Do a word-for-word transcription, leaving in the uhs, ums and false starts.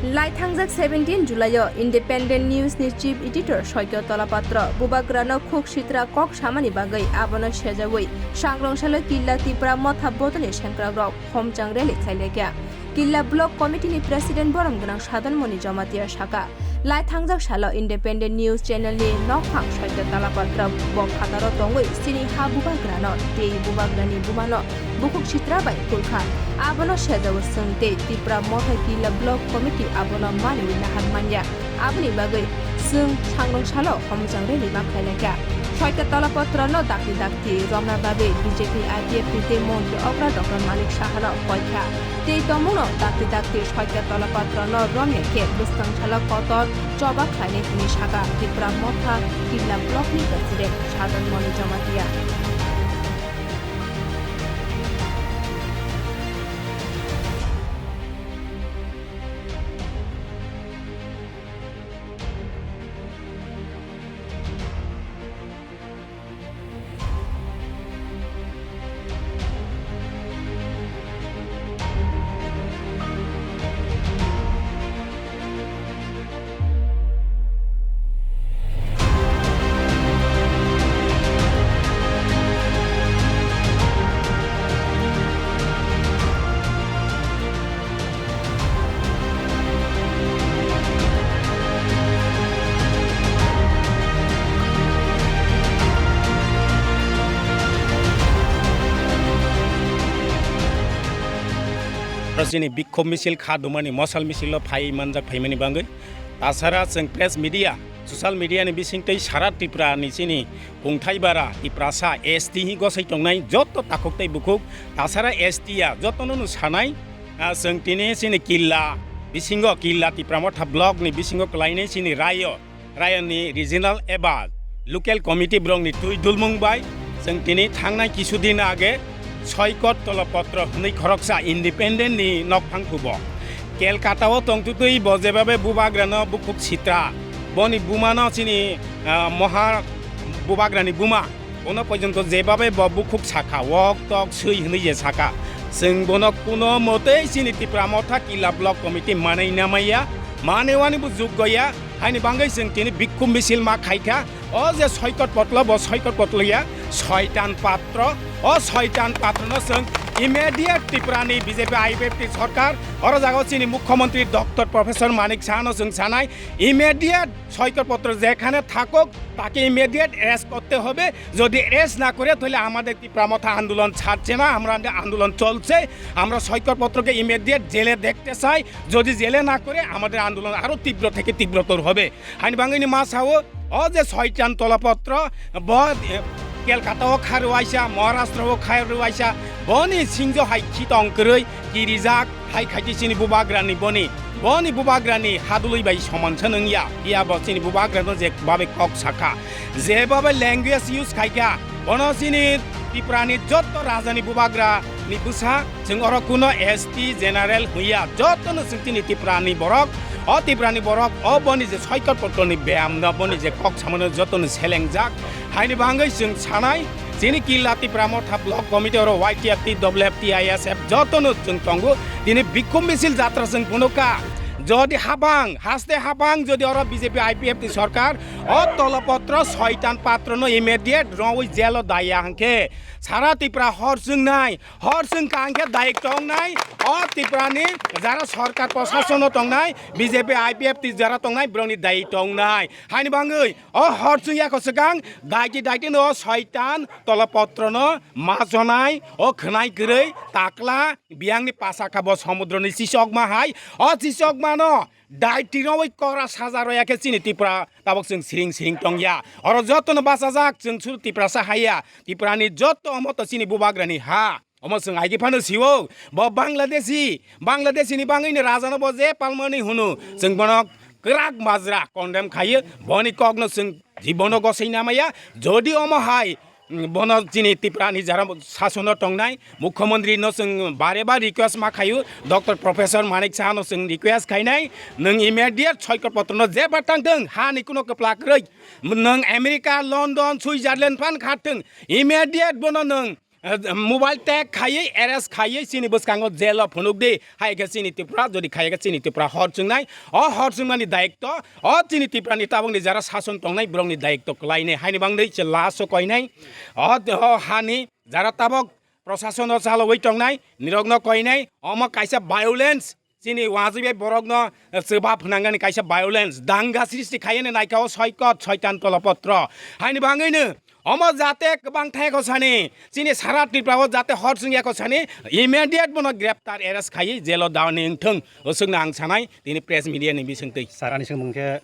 Laithangjak seventeen July-o Independent News ni Chief Editor Soitya Talapatra Bubagrano khuk sitra kok samani bagwi abono sejawi Sangrong Salo Killa Tipra Motha Bodolni sengkrakrok homchang rally khlailaikha. Killa Block Committee ni President Borom Gwnang Sadan Moni Jamatia saka, laithangjak salo Independent News Channel ni nokphang Soitya Talapatra bo phataro tongwi chini ha Bubagrano tei Bubagrani bumano bukhuk sitra bai kulkha. Abono sejago chwng tei Tipra Motha Killa Block Committee abono maniwi nahar manya. Aboni bagwi chwng Sangrong Salo homchang rally ma khlailaikha. Soitya Talapatra no dakti dakti romna bagwi B J P, I P F T tei Montri Okra Doctor Manik Sahano koikha. Tei tongmungno dakti dakti Soitya Talapatra no romya khe bwskang salo kotor choba khlainai hwnwi saka Tipra Motha Killa Block ni President Sadan Moni Jamatia. Chini bikhop misil kha dumani mosal misil o phai manjak phaimani bangwi tasara chwng press media, social media ni bisingtwi sara Tripura ni chini kungthai bara Tiprasa S T hi gosai tongnai joto takhuk tei bukhuk tasara S T ya jotono no sanai, ah, chwng tini chini Killa bisingo Killa Tipra Motha block ni bisingo kwlainai chini rayo. Rayoni regional eba local committee borokni twi dulmung bai chwng tini thangnai kisu din age Soikot Tolopotro hwnwi khoroksa independent ni nokphang thubo. Kelkata o tongtutwi bo jebabe bubagrano bukhuk sitra. Boni bumano chini, ah, moha bubagrani buma. Bono pojonto jebabe bo bukhuk saka, wok tok swi hwnwi je saka. Chwng bono kuno motei chini Tipra Motha Killa Block Committee manwi namaiya, manwi wani bo juggo ya. Haini bangwi chwng tini bikkhum misil ma khaikha. O je Soikot Potlo, bo Soikot Potlo ya, Soitan Patro. O Soitan Patrono chwng immediate Tripurani B J P I P F T sorkar, oro jaga chini Mukhyamantri Doctor Professor Manik Sahano chwng sanai, immediate Soikot Potro jekhane thakok, তাকে immediate arrest করতে হবে। যদি অ্যারেস্ট না করে, তাহলে আমাদের তীব্র মথা আন্দোলন ছাড়ছে না, আমরা আন্দোলন চলছে। আমরা সৈকত পত্রকে ইমিডিয়েট জেলে দেখতে চাই। যদি জেলে না করে, আমাদের আন্দোলন আরো তীব্র থেকে তীব্রতর হবে। Haini bangwi ni ma sao, o je Soitan Tolopotro, bo, eh, Kolkata o kha rw waisa, Maharashtra o kha rw waisa, boni singjo hai khitong kwrwi kirijak, hai khaiti chini bubagrani boni, boni bubagrani hadului bai soman se nung ya, phiya bo chini bubagrano je babe kok sakha, je babe language use khaikha, bono chini Tiprani jotto rajani bubagra ni bwsa, chwng oro kuno S T general hwnya, jotto no chwng chini Tiprani borok, o Tiprani borok, o boni je Soikot Potroni beyam no, boni je kok samano jotto no selengjak, haini bangwi chwng sanai, chini Killa Tipra Motha Block Committee oro Y T F T, W F T, I S F jotto no chwng tongo, tini bikkhum misil jatra chwng phunukha, jodi habang, haste habang jodi oro B J P I P F T sorkar, o Tolopotro Soitan Patrono immediate rongwi jelo daya hwnkhe, sara Tipra hor chwngnai, hor chwng kha hwnkhe dayik tongnai, o Tiprani jara sorkar prosasono tongnai, B J P I P F T jara tongnai, borokni dayik tongnai. Haini bangwi o hor chwng yako swkang daiti daiti no Soitan Tolopotro no ma chonai, o khwnai kwrwi takla biyangni pasa kha bo somudroni chichokma hai, o chichokma no daiti rwi kora saja roya khe chini Tipra tabok chwng siring siring tongya. Oro jotono bachajak chwng suru Tiprasa haiya. Tiprani jotto omo to chini bubagrani ha. Omo chwng aigi phano sio, bo Bangladeshi, Bangladeshi ni bangwi ni raja no bo je palmani hunu, chwng bono kwrak majra condemn khaio, boni kok no chwng jibono gosai namaya, jodi omo hai, mm, bono chini Tipra ni jara sasono tongnai, Mukhyamantri no chwng bare ba request ma khaio, Doctor Professor Manik Saha no chwng request khainai, nwng immediate Soikot Potro no je ba tang thung, ha ni kuno kwplak rwi, nwng America, London, Switzerland phan kha thung, immediate bono nwng eh, mobile tag khaiwi, arrest khaiwi chini bwskango jail o phunuk di. Hai khe chini Tripura, jodi khaiya khe chini Tripura hor chwngnai. O hor chwngmani dayikto, o chini Tripura ni tabuk ni jara sason tongnai borok ni dayikto kwlainai. Haini bangwi se last o koinai. O, o hani jara tabuk prosason o chalowi tongnai, nirok no koinai. Omo kaisa violence. Chini wajwi bai borokno, eh, chwba phwnangani kaisa violence, danga srishti khaiyani naikha o soikot, soitan kolopotro. Haini bangwino omo jate kwbang thayakho sani, chini sara Tripura o jate hor chwngyakho sani, immediate bono greptar, arrest khaiwi jail o daoni wngthung. Oswkno ang sanai, tini press media ni bisingtwi. Sir, ani swngmung khe